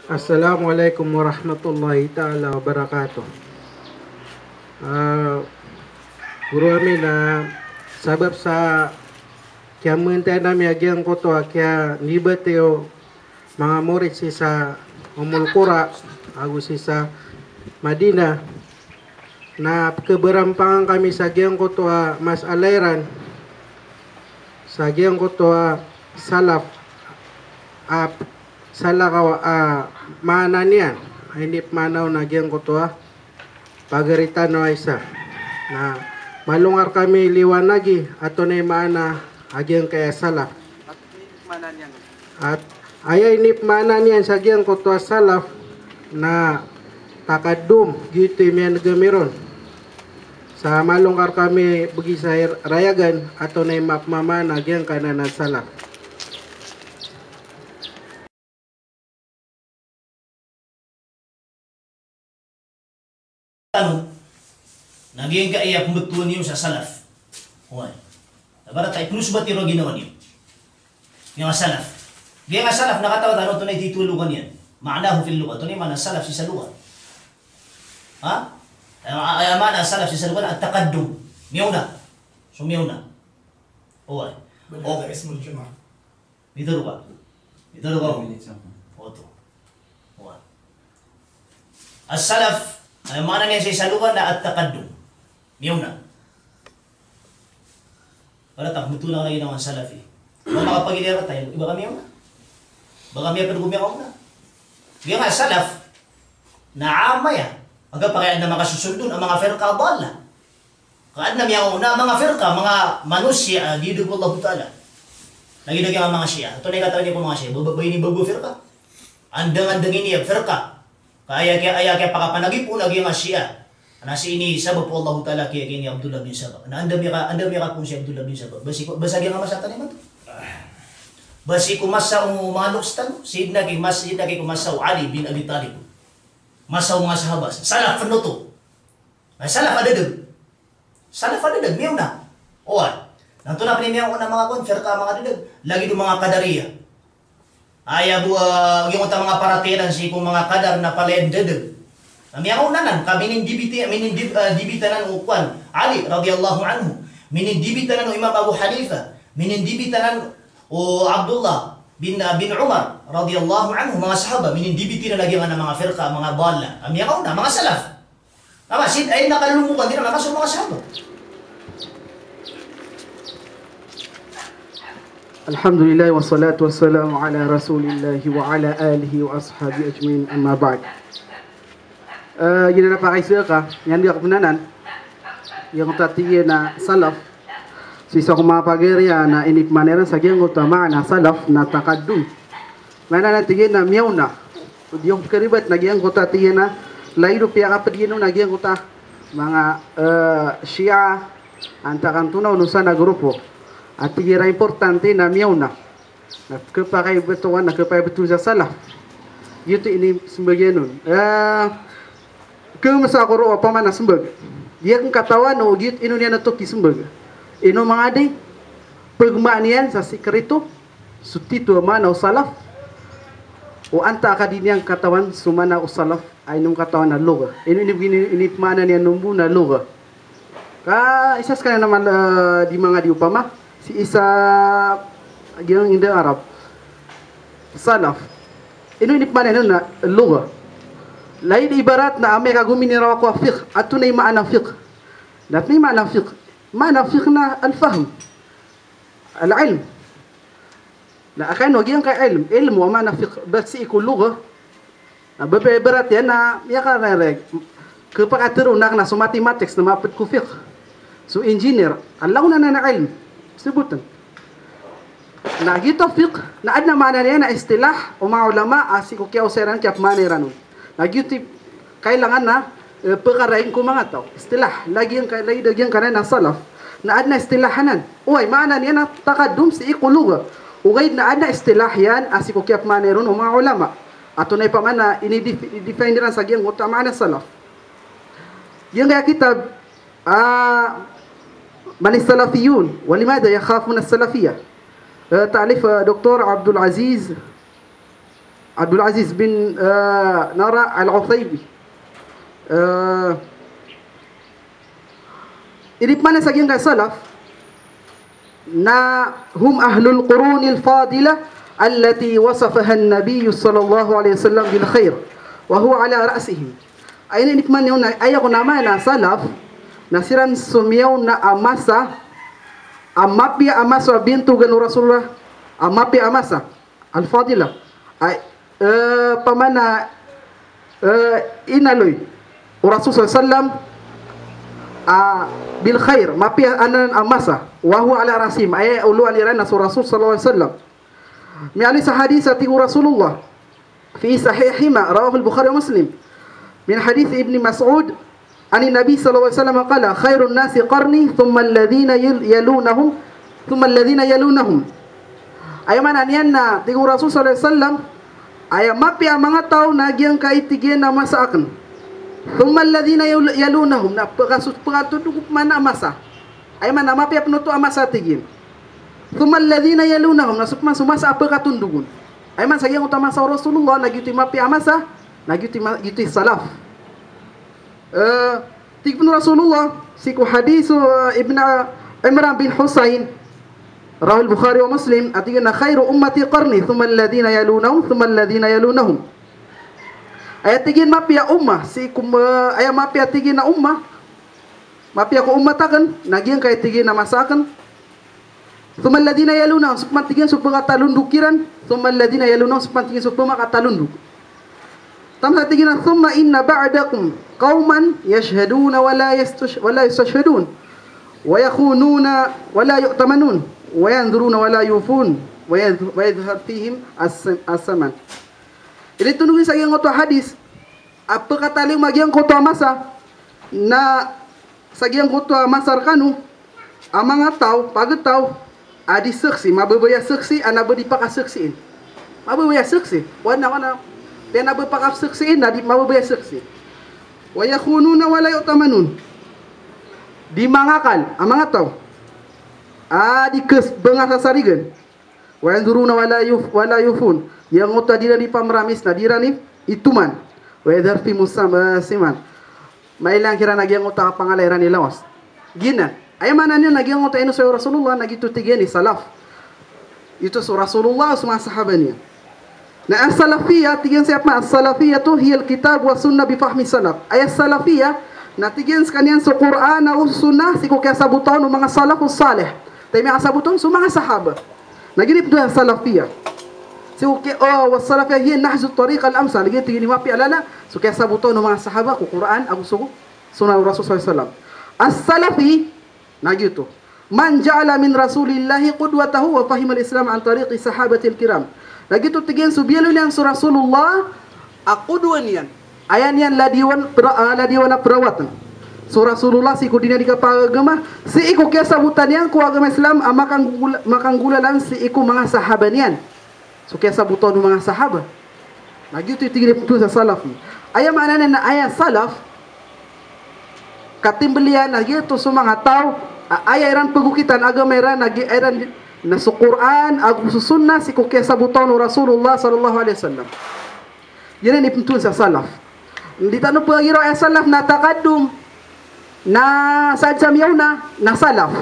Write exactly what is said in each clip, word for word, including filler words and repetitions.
Assalamu alaikum warahmatullahi ta'ala wabarakatuh. Ah, guro ami, na sabap sa kiyamantayan ami a giyangkoto a kiyanibati o manga morit sii sa Ummul Qura ago sii sa Madinah, na pkhabarampangan kami sa giyangkoto a mas'ala iran, sa giyangkoto a salaf, a salakaw a maana niyan, a inipmaana on a giyangkoto a pagari tano a isa. Na malongar kami liwanagi antonaa i maana a giyangkaya salaf. At aya inipmaana niyan sa giyangkoto a salaf na taqaddum, giyoto i miyanegam iron. Sa malongar kami begi sa ir-, rayagan antonaa i mapmamaana a giyangkanan a salaf. Tano, na giyangkaya pmbtowan iyo sa salaf. Oway. Na ibarat a ipnusbat iyo a ginawa niyo. Giyangkaya salaf. Giyangkaya salaf na katawan tano antonaa i titho a lugha niyan. Ma'nahu fil lugha. Antonaa i maana salaf sii sa lugha? Ha? Aya, aya maana salaf sii sa lugha na at-taqaddum. Miyaona. So miyaona. Oway. Bal hadha ismul jama'. Mitharo ka. Mitharo ka. Oto. Wa. As-salaf, aya maana niyan sii sa lugha na at-taqaddum. Miyaona. Para ta, betul na lagi naman salafi. Ba makapagilay ka tayo, iba kami yaona. Ba kami a pwede ko miyaona. Giyangkaya salaf, na ama ya. Aga pa kaya na makasosold on a manga firqa dalla. Ka adn a miyaona a manga firqa, manga manosiya a gidg o Allahu Ta'ala. Lagid a giyangkaya manga Shia. Antonaa i katawan iyo ko manga Shia? Ba, ba, ba ini bago a firqa? Andang-andang ini a firqa. Ka aya kiya, aya kiyapakapanagip on a giyangkaya Shia. Na sii ini sabap o Allahu Ta'ala kiya, kiya ini Abdullah bin Saba. Na anda miyaka, anda miyakapoon si Abdullah bin Saba? Ba sii ko, ba sa giyangkaya masa tano imanto? Ba sii ko masa o manga loks tano? Sayyidina ki mas-, sayyidina ki ko masa o Ali bin Abi Talib. Masa o manga sahabah. Salaf pn oto. Na salaf a dadag. Salaf a dadag, miyaona. Oway. Na antonaa pn i miyaona a manga kowan, firqa a manga dadag. Lagid o manga Qadariyah. Aya bo, ah, giyangkoto a manga paratiyaya sii ko manga qadar na palaya dadag. Na miyaona anan, ka minindibiti, minindib-, ah, dibiti anan o kowan, Ali radiyallahu anhu. Minindibiti anan o Imam Abu Hanifa. Minindibiti anan o Abdullah bin, ah, bin Umar radiyallahu anhu, manga sahabah. Minindibiti anan a giyangkanan a manga firqa, manga dalla. Ah, miyaona, manga salaf. Ama, sid, ay, nakalulumokan din, ama, so manga sahabah. Alhamdulillah, wassalatu wassalamu ala Rasulillah wa ala alihi wa ashabihi ajmain, amma ba'd. Eh, giyanan a pakaisa ka, niyan di ako pnanan. Giyangkoto a tig iyan a salaf. Sii sa ko manga pagari a na inipmaana iran sa giyangkoto a maana salaf na taqaddum. Maana niyan tig iyan a miyaona. Di ako pkharibat na giyangkoto a tig iyan a lagid o piyakapd iyan on a giyangkoto a manga, eh, Shia, antaa ka antonaa onosa na grupo. A tig iran a importante na miyaona. Na khapakay btowan, na khapakay btowan sa salaf. Giyoto i inismbag iyan on. Eh, Kmasa ko roo opama na smbag. Di akn katawan o giyoto ino niyan oto kismbag. Ino manga di pagmaan iyan sa sikreto so titho a maana o salaf. O antaa ka di niyan katawan so maana o salaf a ino katawan a lugha. Ino ini, ini, inipmaana niyan on bo na lugha. Ka isa skaniyan a mal-, eh, di manga di opama. Sii sa giyangkai a Arab. Salaf. Ino inipmaana niyan on na lugha. Lagid ibarat na amay ka gominiraw ako a fiqh, antonaa i maana fiqh? Na antonaa i maana fiqh? Maana fiqh na al-fahm. Al-ilm. Na akn o giyangkai a ilm, ilm o maana fiqh, ba sii ko lugha. Na ba ibarat iyan na miyakarareg. Khapakatharoon akn na so mathematics na mapd ko fiqh. So engineer, a langon anan a ilm. Sabotn. Na giyoto a fiqh, na adn a maana niyan na istilah o manga ulama a sii ko kiyaosay iran, kiyapmaana iran on. Na giyoto i kailangan na, eh, pkaraing ko manga taw. Istilah, lagid giyangka-, lagid giyangkanan a salaf. Na adn a istilah anan. Oway, maana niyan na taqaddum sii ko lugha. Ogaid na adn a istilah iyan a sii ko kiyapmaana iron o manga ulama. Antonaa i pamaana ini def-, define iran sa giyangkoto a maana salaf. Giyangkaya kitab, ah, Man as-Salafiyun, wa Limadha Yakhafuna as-Salafiyya. Eh, ta'lif, eh, Doktor Abdul Aziz Abdul Aziz bin, eh, Nara Al-Uthaymi. Eh, inipmaana sa giyangkai a salaf na hum ahlul qurunil fadila allati wasafahan Nabiyyu sallallahu alaihi wasallam bil khair wa huwa ala ra'sihim. Aya inipmaana niyan na aya kon a maana a salaf na siran so miyaona a masa a mapiya a masa a bintogan o Rasulullah, a mapiya a masa. Al-fadila. Ay, eh, pamana, eh, inaloy o Rasul sallallahu alaihi wasallam, ah, bil khair, mapiya anan a masa, wa huwa ala ra'sihim, aya olowan iran na so Rasul sallallahu alaihi wasallam. Miyaaloy sa hadith a tig o Rasulullah, fi sahihihima, rawahul Bukhari wa Muslim, min hadith Ibni Mas'ud, anin Nabi sallallahu alaihi wasallam qala, "Khairun nasi qarni, thumma alladhina yal-, yalunahum, thumma alladhina yalunahum." Aya maana niyan na, tig o Rasul sallallahu alaihi wasallam, aya mapiya a manga taw na giyangkai tig iyan a masa akn. Thumma alladhina yal-, yalunahum, na pkaso-, pkatondog o pman a masa. Aya maana mapiya pn oto a masa tig iyan. Thumma alladhina yalunahum, na so pman so masa a pkatondog on. Aya maana sa giyangkoto a masa o Rasulullah, na giyoto i mapiya a masa, na giyoto i ma-, giyoto i salaf. Eh, tig pn o Rasulullah, sii ko hadith, eh, Ibn, eh, Imran bin Husayn, rawahul Bukhari wa Muslim, a tig iyan a, "Khairu ummati qarni, thumma alladhina yalunahum, thumma alladhina yalunahum." Aya tig iyan mapiya a ummah, sii ko, eh, aya mapiya tig iyan a ummah, mapiya ko ummat akn, na giyangkai tig iyan a masa akn, Thumma alladhina yalunahum, so pman tig iyan so pmakatalondog kiran. Thumma alladhina yalunahum, so pman tig iyan so pmakatalondog. Taman sa tig iyan a, "Thumma inna ba'dakum qawman yashhaduna wa la yastash-, wa la yustashhadun, wa yakhununa wa la yu'tamanun, wa yanzuruna wa la yufun, wa yadh-, wa yadhhar fihim as-, as-saman." Initondog iyan sa giyangkoto a hadith a pkhatalingoma giyangkoto a masa, na sa giyangkoto a masa rkano a manga taw, pagtaw, a di saksi, mababaya saksi, a na ba di pakasaksiin. Mababaya saksi, wana, wana, di na ba pakasaksiin, na di mababaya saksi. Wa yakhununa wa la yu'tamanun. Di mangakal a manga taw a di khabangasasarigan. Wa yanzuruna wa la yuf-, wa la yufun. Giyangkoto a di iran ipamramis na di iran i-, itoman. Wa yadhhar fihim as-sam-, eh, saman. Mailang kiran a giyangkoto a kapangala iran i lawas. Giyanan. Aya maana niyan na giyangkoto a inosawi o Rasulullah na giyoto tig iyan i salaf. Ito so Rasulullah, so manga sahaba niyan. Na as-salafiyya, tig iyan sii pman, as-salafiyyatu hiyal kitab wa sunnah bi fahmi salaf. Aya salafiyya, na tig iyan skaniyan so Qur'an ago so sunnah sii ko kiyasabotan o manga salafus salih. Taw i miyakasabotan so manga sahaba. Na giyoto i pitharo a salafiyya. So ki-, oh, was salafiyya hiya nahju tariq al amsal. Giyoto i tig iyan i mapiya a lala, so kiyasabotan o manga sahaba ko Qur'an ago so sunnah o Rasul sallallahu alaihi wasallam. As-salafi, na giyoto. Man ja'ala min Rasulillahi qudwatahu wa fahimal Islam an tariqi sahabatil kiram. Na giyoto tig iyan so biyaloy niyan so Rasulullah a qudwa niyan. Aya niyan ladiyawan pra-, ah, ladiyawan a perawatan. So Rasulullah sii ko di niyan di kapagagama, sii ko kiyasabotan iyan ko agama Islam a makanggol-, makanggolalan sii ko manga sahaba niyan. So kiyasabotan o manga sahaba. Na giyoto i tig iyan i pitharo sa salaf. Aya maana niyan na aya salaf, katimbl iyan na giyoto so manga taw a aya iran pagokitan agama iran na gi-, iran na so Qur'an ago so sunnah sii ko kiyasabotan o Rasulullah sallallahu alaihi wasallam. Giyanan i pitharo sa salaf. Di tano pagiraw a salaf na taqaddum, na sadn sa miyaona na salaf.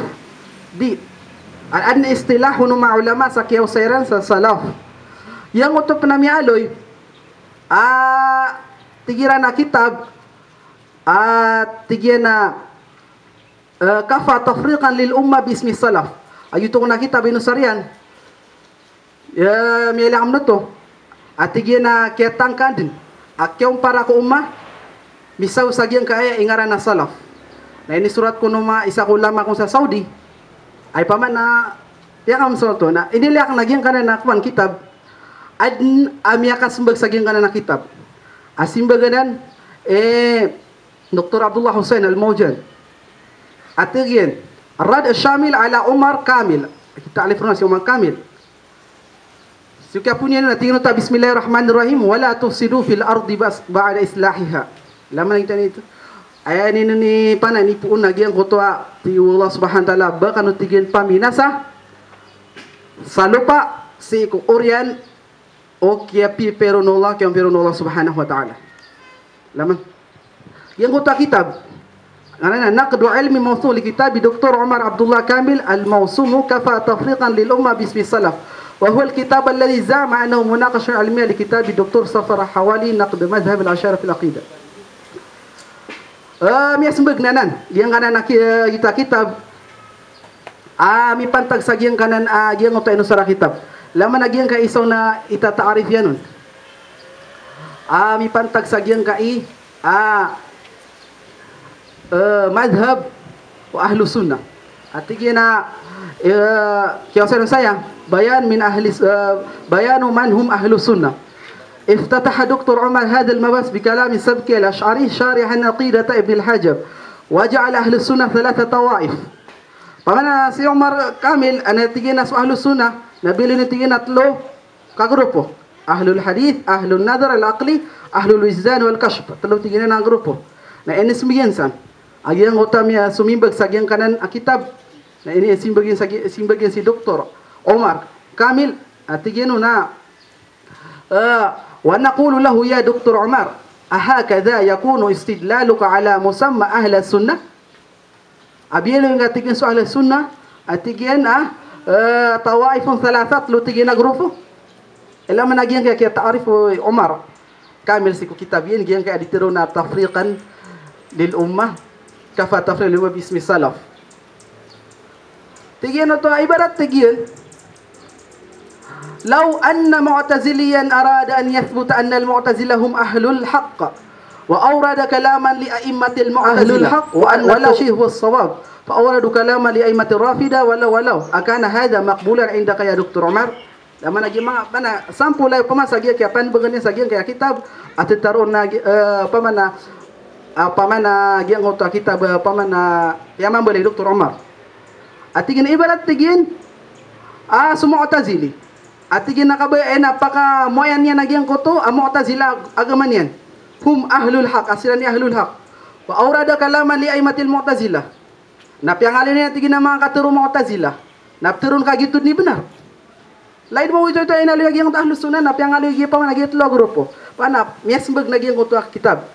Di. Adn a istilah o manga ulama sa kiyaosay iran sa salaf. Giyangkoto pn a miyaaloy a tig iran a kitab a tig iyan a, eh, Kafa Tafriqan lil Ummah bi Ismi Salaf. A giyoto kon a kitab a inosar iyan. Ya, miyailay akn oto. A tig iyan a kiyatangkad dn a kiyaompara ko ummah, misaw sa giyangkai a ingaran a salaf. Na inisorat kon o manga isa ko ulama kon sa Saudi. Ay pman na, aya kaman sa oto. Na iniilay akn a giyangkanan a kowan kitab. Adn a miyakasimbag sa giyangkanan a kitab. A simbag anan, eh, Doktor Abdullah Hussain Al-Mawjan. A tig iyan, Ar-Radd Ash-Shamil ala Umar Kamil. Ta'lif ron si Umar Kamil. So kiyapoon iyan na tig iyan oto a, "Bismillahir Rahmanir Rahim, wala tufsidu fil ardi bas-, ba'da islahiha." Laman ito, ito. Aya ini, ini pn a inipoon a giyangkoto a tig o Allah Subhanahu wa Ta'ala, ba kano tig iyan paminasa sa lopa sii ko oriyan o kiyapipiya ron o Allah, kiyapipiya ron o Allah subhanahu wa ta'ala. Laman. Giyangkoto a kitab. Ngaran iyan na Naqdu Ilmi Mawsu' li kitab Doktor Omar Abdullah Kamil al-mawsum kafa tafriqan lil ummah bismi salaf. Wa huwa al-kitab alladhi za'ama annahu munaqashatun ilmiyyah li kitab Doktor Safar Hawali Naqd Madhhab al-Asha'irah fil Aqidah. Ah, miyasmbag anan. Giyangkanan a ki-, eh, kita kitab. Ah, mipantag sa giyangkanan, ah, giyangkoto a inosar a kitab. Laman a giyangkai isa on a itataarif iyan on. Ah, mipantag sa giyangkai, ah, eh, madhhab o Ahlus Sunnah. A tig iyan a, eh, kiyaosay ron saya, bayan min ahlis, eh, bayanu man hum Ahlus Sunnah. Iftataha Doktor Omar hadhal mabahith bi kalamin sabki al-Ash'ari sharihan aqidata Ibn al-Hajab. Wa ja'ala Ahlus Sunnah thalatha tawaif. Pamana si Omar Kamil, a na tig iyan a so Ahlus Sunnah, na bili niyan tig iyan a tlo ka grupo. Ahlul hadith, ahlun nadhar al-aqli, ahlul wijdan wal kashf. Tlo tig iyan a grupo. Na inismbag iyan san. A giyangkoto a miya-, somimbag sa giyangkanan a kitab. Na inisimbag iyan sa gi-, simbag iyan si Doktor Omar Kamil, a tig iyan on a, eh, wa naqulu lahu ya Doktor Omar, ahakadha yakunu istidlaluka ala musamma Ahlus Sunnah? A biyaloy ngka, tig iyan, so Ahlus Sunnah, a tig iyan a, eh, tawaifun thalatha, tlo tig iyan a grupo. Ilay man a giyangkai a kiyataarif o Omar Kamil sii ko kitab iyan, giyangkai a di tharoon a tafriqan lil ummah, kafa tafriqan lil ummah bismi salaf. Tig iyan oto a ibarat, tig iyan, law anna Mu'taziliyan arada an yathbuta anna al-Mu'tazilah hum ahlul haqq, wa awrada kalaman li a'immatil Mu'tazilah, ahlul haqq, wa anna, wa law, at-tashbih huwa as-sawab, fa awradu kalaman li a'immatir Rafidah, walaw, walaw akana hadha maqbulan indaka ya Doktor Omar. Laman a giya manga, mana, sampol a opama sa giya kiyapanbgan iyan sa giyangkai a kitab, a tharoon a gi-, eh, opama na, ah, opama na giyangkoto a kitab, eh, opama na, aya mambo i Doktor Omar. A tig iyan ibarat, tig iyan, ah, so Mu'tazili. A tig iyan a kabaya iyan a pakamoayan iyan a giyangkoto a Mu'tazila a agama niyan. Hum ahlul haqq, a siran i ahlul haqq. Wa awrada kalaman li a'immatil Mu'tazilah. Na piyangaloy niyan, tig iyan, a manga katharo o Mu'tazilah. Na ptharoon ka giyoto dn i bnar. Lagid mambo oto, oto a inaloy a giyangkoto a Ahlus Sunnah, na piyangaloy giya opama na giya tlo a grupo. Opama na miyasmbag na giyangkoto a kitab.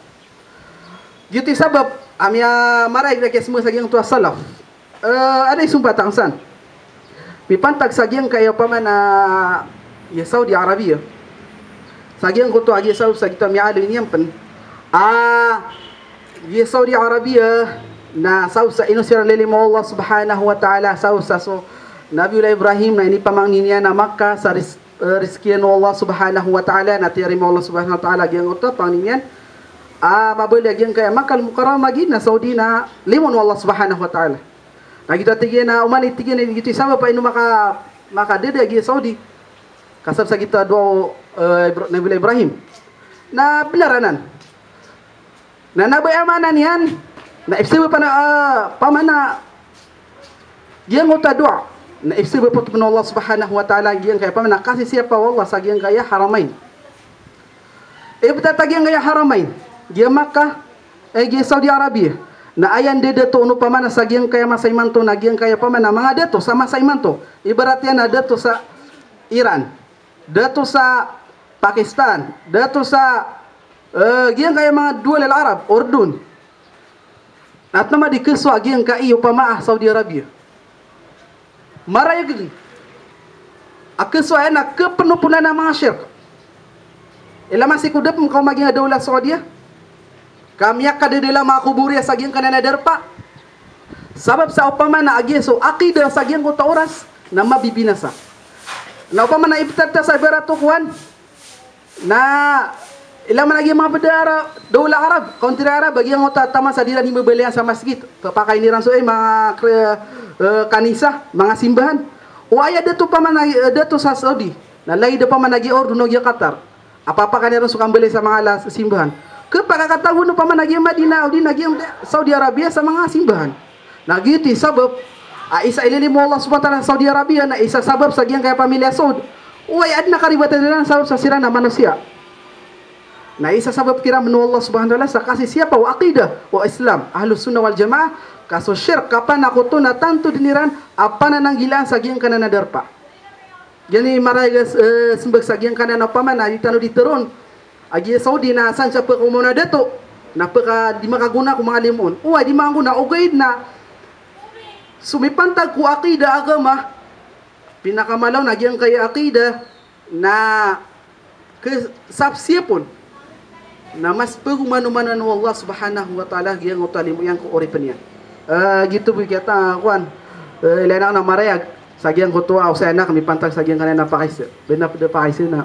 Giyoto i sabap a miyamaray a kiyasmbag sa giyangkoto a salaf. Eh, anda i sombatang san? Mipantag sa giyangkai a opama na giya Saudi Arabia. Sa giyangkoto a giya sabap sa giyoto a miyaaloy niyan pn a giya Saudi Arabia na sabap sa ino siran lilimo o Allah subhanahu wa ta'ala, sabap sa so Nabiullah Ibrahim na inipamangni niyan a Makkah sa ris-, eh, rizkiyan o Allah subhanahu wa ta'ala, na tiyarima o Allah subhanahu wa ta'ala giyangkoto a pangni niyan. Ah, mabaloy a giyangkai a Makkah al-Mukarramah, giya Saudi na limo o Allah subhanahu wa ta'ala. Na giyoto a tig iyan a oman i tig iyan a giyoto i sabap a ino maka-, makadada giya Saudi. Ka sabap sa giyoto a doa o, eh, Ibra-, Nabiullah Ibrahim. Na bnar anan. Na na ba aya maana niyan, na ipsabap a, ah, opama na giyangkoto a doa, na ipsabap oto pn o Allah subhanahu wa ta'ala giyangkai a opama na kasisiyapa o Allah sa giyangkai a Haramain. Ibtad a giyangkai a Haramain, giya Makkah, eh, giya Saudi Arabia. Na aya ndadato on opama na sa giyangkai a masa imanto na giyangkai a opama na manga dato sa masa imanto. Ibarat iyan a dato sa Iran, dato sa Pakistan, dato sa, eh, giyangkai a manga duwal al-Arab, Urdun. Na tama di khasowa giyangkai opama a Saudi Arabia. Marayag a khasowa iyan a khapnoponan a manga shirk. Ilay man sii ko da pn kaoma giyangkai a dawla Saudiya. Ka miyakadadala a manga kobor iyan sa giyangkanan a darpa. Sabap sa opama na a giya so aqida sa giyangkoto a oras na mabibinasa. Na opama na ibtad ta sa ibarat o kowan, na ilay man a giya manga pd a Ara-, dawla Arab, country Arab, a giyangkoto a taman sa di iran imbabalayan sa masgit, pakaini iran so, eh, manga kre-, eh, kanisa, manga simbahan. O aya dato opama na, eh, dato sa Saudi, na lagid opama na giya Urdun o giya Qatar. A papakaini ron so kambalay sa manga ala simbahan. Khapakakatago on opama na giya Madinah, odi na giya Saudi Arabia sa manga simbahan. Na giyoto i sabap a isa i lilimo o Allah subhanahu wa ta'ala sa Saudi Arabia, na isa sabap sa giyangkai a pamilya Saud. Oway, adn a karibatan iran sabap sa siran a manosiya. Na isa sabap kiran o Allah subhanahu wa ta'ala sa kasisiyapa o aqida o Islam, Ahlus Sunnah wal Jamaah, ka so shirk, kapanakoto na tanto dn iran a panananggilaan sa giyangkanan a darpa. Giyani marayag a, eh, sembag sa giyangkanan a opama na di tano di teron a giya Saudi na san sa pekaoma na dato, na peka di makagona ko manga limo on. Oway, di makagona, ogaid na so mipantag ko aqida, agama, pinakamala on a giyangkai a aqida na kesapsiyap on na mas pegomanomanan o Allah Subhanahu wa Ta'ala giyangkoto a limo iyan ko oripen iyan. Eh, giyoto bo i kiyata, kowan. Eh, ilay aken a marayag sa giyangkoto a osay aken mipantag sa giyangkanan a pakaiza. Bena ped a pakaiza na